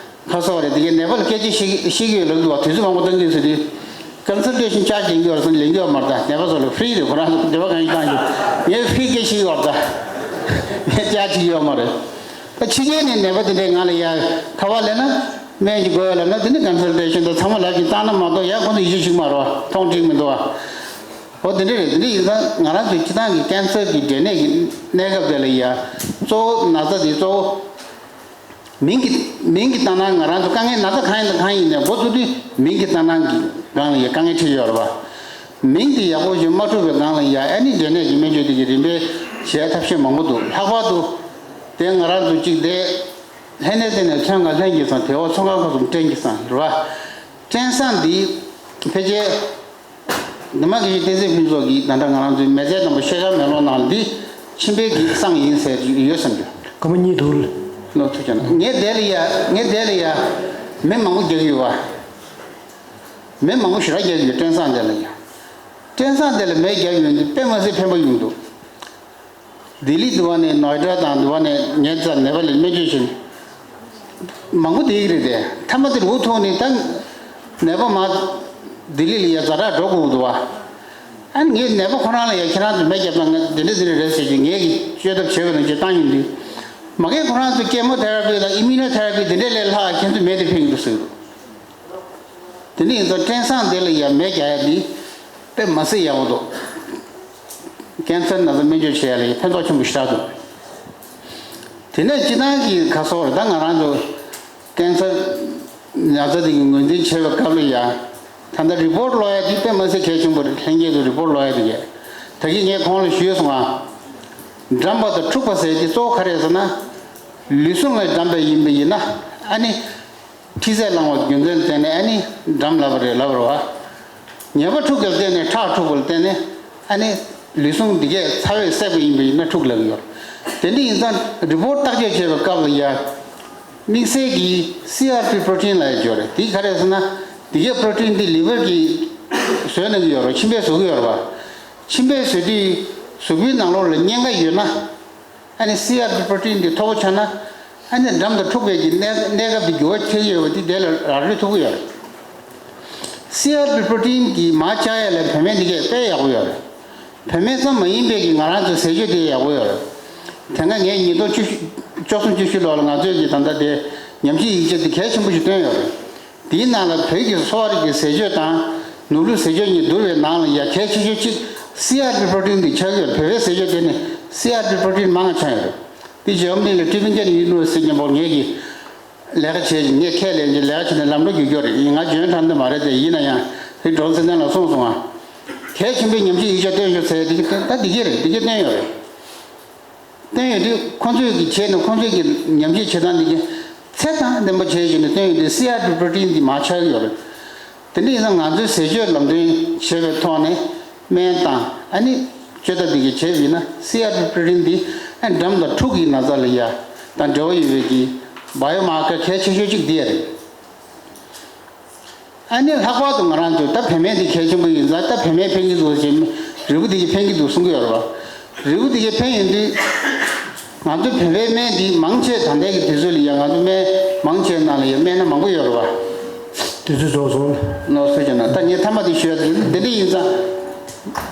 ཁ་སོགས་རེད། དེ་གའི་ནད་པ་ལ་སྐད་ཆ་བཤད་ཀྱི་བཤད་ཀྱི་ཡོད་ལབ་འདུག་བ། དུས་ཚོད་མང་པོ་བཏང་གི་ཡོད་ཟེར་དུས། ཀོན་སལ་ཊེ་ཤན་ཆར་ཇི་ལེན་གྱི་ཡོད་མ་རེད། ད་ནད་པ་ཚོ་ལ་ཕི་རི་རེད། ཁོ་རང་ཚོ་འབྲེལ་བ་གང་ཡིན་བཏང་གི། ངས་ཕི་རི་སྐད་བཤད་ཀྱི་ཡོད་རེད། ད་ངས་ཅར་ཇི་བྱེད་ཀྱི་ཡོད་མ་རེད། ད་ཕྱི་རྒྱལ་ནས་ནད་པ་དེ་འདྲས་ང་ལ་ཡ་ཁ་པར་སླེབས་ན། སྨན་ཞིག་དགོས་ཡོད་ལབ་ན། དེ་ནི་ཀོན་སལ་ཊེ་ཤན་དང་ཚང་མ་ལབ་ཀྱིན་བཏང་ན་མ་གཏོགས་ཡ་ཁོང་ཚོ་ཡིད་ཆེས་བྱེད་ཀྱི་མ་རེད་བ། མཐོང་འགྲིག་མི་འདུག་བ། འོ་དེ་འདྲས་རེད། དེ་འདྲས་ཡིན་ཙང་ང་རང་ཚོའི་སྤྱིར་བཏང་གི་ཀན་སར་གྱི་འབྲས་ནད་ཀྱི་གནས་སྐབས་དེ་ལ་ཡ། གཙོ་བོ་ན་ཚ་དེ་གཙོ་བོ་མིང་གི་མིང་གི་ལྟར་ན་ང་རང་ཚོ་དཀའ་ངལ་ན་ཚ་གང་ཡིན་དང་གང་ཡིན་ནའི་འགོ་བཙུགས་དུས་མིང་གི་ལྟར་སྣང་གི་ སྒང་ལ་ཡ་དཀའ་ངལ་འཕྲད་ཡོད་རེད་བ། མིང་དེ་ཡག་པོ་ཞིག་མ་འཁྲུགས་པའི་སྒང་ལ་ཡ་ཨ་ནི་འབྲས་ནད་ཀྱི་སྨན་བཅོས་དེ་གི་རིམ་པས་བྱེད་ཐབས་ཤེས་མང་པོ་འདུག་ལྷག་པར་དུ་དེ་ང་རང་ཚོ་གཅིག་དེ་ལྷན་ནས་དེ་ནས་ཚོན་ཁ་ལྷན་གྱི་སང་དེ་འོག་ཚོན་ཁ་ཁ་གསུམ་སྐྲན་གྱི་སང་རེད་བ། སྐྲན་སང་འདི་ཕལ་ཆེར་འདི་མ་གི་བསྟན་འཛིན་ཕུན་ཚོགས་ཀྱིས་ད་ལྟ་ང་རང་ཚོའི་མི་ཚེ་དང་པོ་ཤེལ་དཀར་མེ་ལོང་ནང་འདི་མཆིན་པའི་གི་སང་ཡིན་ཟེར་ཡོད་བསམ་རྒྱུ། སྐར་མ་གཉིས་འདུག་ལོ་ཐུགས་རྗེ་གནང་། ངས་དེ་ལ་ཡ་ངས་དེ་ལ་ཡ་མི་མང་པོ་རྒྱག་གི་ཡོད་བ། མི་མང་པོ་ཞེ་དྲག་རྒྱག་གི་ཡོད། སྐྲན་སང་དེ་ལ་ཡ། སྐྲན་སང་དེ་ལ་མི་རྒྱག་ཡོད་འདི་དཔེ་མ་སྲིད་ཕན་པ་ཡོང་འདུག་ལྡི་ལི་འདི་བ་ནས་ནོའི་ཌ་དང་འདི་བ་ནས་ངའི་རྩར་ནེ་པ་ལ་སྨན་བཅོས་བྱེད་མཁན་མང་པོ་བསྡད་ཀྱི་རེད་དེ། མཐའ་མ་དེར་འུ་ཐུག་ནས་ད་ནད་པ་མར་ལྡི་ལི་ལ་ཡ་ཛ་དྲག་འགྲོ་དགོས་འདུག་བ། ཨ་ནི་ངས་ནད་པ་ཁོ་རང་ལ་ཡ་ཁྱེད་རང་ཚོ་མེ་བརྒྱབ་ན་ང་དེ་འདྲ་དེ་འདྲ་རེད་ཟེར་གྱི་ངས་ཀྱི་བཅོས་ཐབས་བྱས་པ་ནང་བཅས་བཏང་ཡོང་དུས། མ་གིར་ཁོ་རང་ཚོ་ཀེ་མོ་ཐེ་ར་པི་དང་ཨི་མིའུ་ནོ་ཐེ་ར་པི་དེ་འདྲ་ལས་ལྷག་ཁྱེད་ཚོ་མེ་དེ་ཕན་གྱི་འདུག་ཟེར་གྱི་འདུག་དེ་འདྲ་ཡིན་ཙང་སྐྲན་སང་དེ་ལ་ཡ་མེ་རྒྱག་ཡ་འདི་དཔེ་མ་སྲིད་ཡག་པོ་འདུག་ཀན་སར་ན་ཚ་སྨན་བཅོས་བྱེད་ཡ་ལ་ཡ་ཕན་ཐོགས་ཆེན་པོ་ཞེ་དྲག་འདུག་དེ་ནས་སྤྱིར་བཏང་གི་ཁ་སོགས་རེད། ད་ང་རང་ཚོ་ཀན་སར་ན་ཚ་དེ་གི་ངོས་འཛིན་བྱེད་པའི་སྐབས་ལ་ཡ། ད་ལྟ་རི་པོར་ཊི་ཀློག་ཡ་དེ་དཔེ་མ་སྲིད་གལ་ཆེན་པོ་རེད། ལྷན་རྒྱས་ཚོ་རི་པོར་ཊི་ཀློག་ཡ་དེ་གས། ད་གིན་ངས་ཁོང་ལ་ཞུས་སོང་ང་། འགྲམ་པ་དང་འཁྲུག་པ་ཟེར་དེ་གཙོ་བོ་ག་རེ་རེད་ཟེར་ན། ལུས་ཟུངས་ལ་འགྲམ་པ་ཡིན་པ་ཡིན་ན་ཨ་ནི། མཁྲིས་ཚད་ལངས་པ་རྒྱུ་མཚན་བརྟེན་ནས་ཨ་ནི་འགྲམ་ལབ་པ་རེད་ལབ་པ་རེད་བ། ཉེས་པ་འཁྲུག་པ་ལ་བརྟེན་ནས་ཁྲག་འཁྲུག་པ་ལ་བརྟེན་ནས་ཨ་ནི་ལུས་ཟུངས་འདི་གས་ཚ་བས་བསྲེགས་པ་ཡིན་པ་ཡིན་ན་འཁྲུག་ལབ་ཀྱི་ཡོད། དེ་འདྲ་ཡིན་ཙང་རི་པོར་ཊི་བརྟག་དཔྱད་བྱེད་པའི་སྐབས་ལ་ཡ། དམིགས་བསལ་གྱི་སི་ཨར་པི་པྲོ་ཊིན་ལབ་ཡ་ཅིག་ཡོད་རེད། དེ་ག་རེ་ཟེར་ན། འདི་གས་པྲོ་ཊིན་འདི་ལི་ཝར་གྱིས་བཟོས་གནང་གི་ཡོད་རེད། མཆིན་པས་བཟོ་གི་ཡོད་རེད་བ། མཆིན་པས་བཟོས་དུས་གཟུགས་པོའི་ནང་ལོགས་ལ་གཉན་ཁ་ཡོད་ན། ཨ་ནི་སི་ཨར་པི་པྲོ་ཊིན་འདི་མཐོ་པོ་ཆགས་ན། ཨ་ནི་འགྲམ་དང་འཁྲུག་པའི་གི་གནས་གནས་སྐབས་འདི་འགྱུར་བ་ཐེབས་ཡོད་པ་འདི་དེ་ལ་རག་ལུས་ཐུབ་ཀྱི་ཡོད་རེད། སི་ཨར་པི་པྲོ་ཊིན་གྱི་མར་བཅག་ཡ་ལ་བོད་སྨན་འདི་གས་དཔེ་ཡག་པོ་ཡོད་རེད། བོད་སྨན་ཙམ་མ་ཡིན་པའི་གི་ང་རང་ཚོའི་ཟས་སྤྱོད་དེ་ཡག་པོ་ཡོད་རེད། དེ་སྔ་ངས་ཉིས་སྟོང་བཅུ་བཅུ་གསུམ་བཅུ་བཞི་ལོ་ལ་ང་ཚོས་ཀྱི་ད་ལྟ་དེ་ཉམས་ཞིབ་ཡིག་ཆ་འདི་གལ་ཆེན་པོ་ཞིག་བཏོན་ཡོད་རེད། དེའི་ནང་ལ་བོད་ཀྱི་གསོ་བ་རིག་གི་ཟས་སྤྱོད་དང་ནོར་ལུག་ཟས་སྤྱོད་གཉིས་བསྡུར་བའི་ནང་ལ་ཡ་གལ་ཆེ་ཤོས་གཅིག་སི་ཨར་པི་པྲོ་ཊིན་འདི་ཆགས་ཀྱི་ཡོད་རེད། བོད་པའི་ཟས་སྤྱོད་དེ་ནི་སི་ཨར་པི་པྲོ་ཊིན་མང་ང་ཆགས་ཡོད་རེད། འདི་འཇར་མ་ནི་ལ་ཊུ་བིང་གེན་ཡུ་ནི་ཝར་སི་ཊི་མཉམ་པོ་ངེད་ཀྱིས་ལས་ཀ་བྱས་ཤིང་ངས་ཁས་ལེན་གྱི་ལས་ཀ་བྱས་ནས་ལམ་འགྲོ་རྒྱུག་རྒྱུ་རེད། ཡིན་ང་འཇོན་ཐང་འདི་མ་རེད་དེ། ཡིན་ན་ཡང་དེ་འགྲོ་ཚེ་བརྟན་ལ་གསུངས་སོང་ང་། གལ་ཆེན་པོའི་ཉམས་ཞིབ་ཡིག་ཆ་བཏོན་ཤོག་ཟེར་དེ་གི་ད་འདི་གི་རེད། འདི་གི་བཏོན་ཡོད་རེད། བསྟན་ཡོད་དུས་ཁོང་ཚོས་ཀྱི་བྱས་ནས་ཁོང་ཚོས་ཀྱི་ཉམས་ཞིབ་བྱེད་སྟངས་འདི་གི་ཚད་དང་ལྡན་པ་བྱས་བྱས་ནས་བསྟན་ཡོད་དུས་སི་ཨར་པི་པྲོ་ཊིན་འདི་མར་ཆག་གི་ཡོད་རེད། དེ་འདྲ་ཡིན་ན་ང་ཚོའི་ཟས་སྤྱོད་ལམ་སྟོན་བྱེད་པའི་ཐོག་ནས་སྨན་དང་ཨ་ནི་བཅོས་ཐབས་འདི་གི་བྱས་པ་ཡིན་ན་སི་ཨར་པི་པྲོ་ཊིན་འདི་ཨ་འགྲམ་དང་འཁྲུག་གི་ན་ཚ་ལ་ཡ་དང་འབྲེལ་བ་ཡོད་པའི་གི་བ་ཡོ་མར་ཀར་གལ་ཆེ་ཤོས་གཅིག་འདི་ཡ་རེད། ཨ་ནི་ལྷག་པར་དུ་ང་རང་ཚོས་ད་བོད་སྨན་འདི་གལ་ཆེན་པོ་ཡིན་ཙང་ད་བོད་སྨན་ཕན་གྱི་འདུག་ཟེར་རིལ་བུ་འདི་གས་ཕན་གྱི་འདུག་གསུང་གི་ཡོད་རེད་བ། རིལ་བུ་འདི་གས་ཕན་ཡོང་དུས་ང་ཚོ་བོད་པའི་སྨན་འདི་མང་ཆེ་ད་ལྟའི་གི་དུས་ཚོད་ལ་ཡང་ང་ཚོ་སྨན་མང་ཆེ་ནང་ལ་ཡང་སྨན་སྣ་མང་པོ་ཡོད་རེད་བ། དུས་ཚོད་རྫོགས་སོང་། ནོར་སོང་ཀྱང་ན་ད་ངས་མཐའ་མ་དེ་ཞུ་ཡ་དེ་འདི་འདྲ་ཡིན་ཙང་།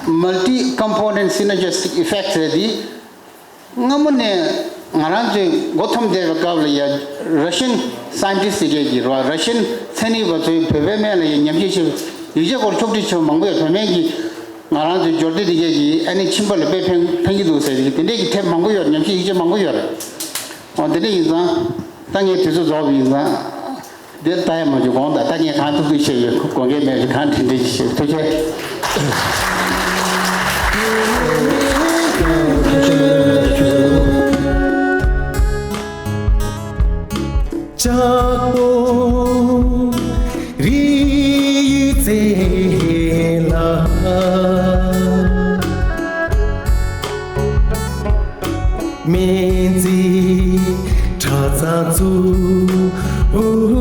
Multi component synergistic effect ཟེར་དེ། སྔ་མོ་ནས་ང་རང་ཚོའི་མགོ་འཐོམས་བསྡད་པའི་སྐབས་ལ་ཡ་Russian scientist ཟེར་མཁན་གྱི་རེད་བ། Russian ཚན་རིག་པ་ཚོས་བོད་པའི་སྨན་ལ་ཡ་ཉམས་ཞིབ་བྱེད་ཡིག་ཆ་སྐོར་ཕྱོགས་སྒྲིག་བྱེད་མང་པོ་ཡོད། བོད་སྨན་གྱི་ང་རང་ཚོའི་སྦྱོར་སྡེ་འདི་གས་ཀྱིས་ཨ་ནི་མཆིན་པ་ལ་དཔེ་ཕན་ཕན་གྱི་འདུག་ཟེར་གྱི་དེ་འདྲས་ཀྱི་དེབ་མང་པོ་ཡོད། ཉམས་ཞིབ་ཡིག་ཆ་མང་པོ་ཡོད་རེད། འོ་དེ་འདྲས་ཡིན་ཙང་ད་ངས་དུས་ཚོད་རྫོགས་པ་ཡིན་ཙང་། འདིར་ལྟ་ཡ་མ་བྱུང་གོང་དང་ད་ངས་གང་ཐུབ་ཐུབ་བཤད་ཡོད། དགོངས་འགལ་མེད་རེད། གང་དྲན་དྲན་ཅིག་བཤད། ཐུགས་རྗེ་ཆེ། ལྕགས་པོ་རི་ཡི་རྩེ་ལ། སྨན་རྩིས་གྲྭ་ཚང་བཙུགས།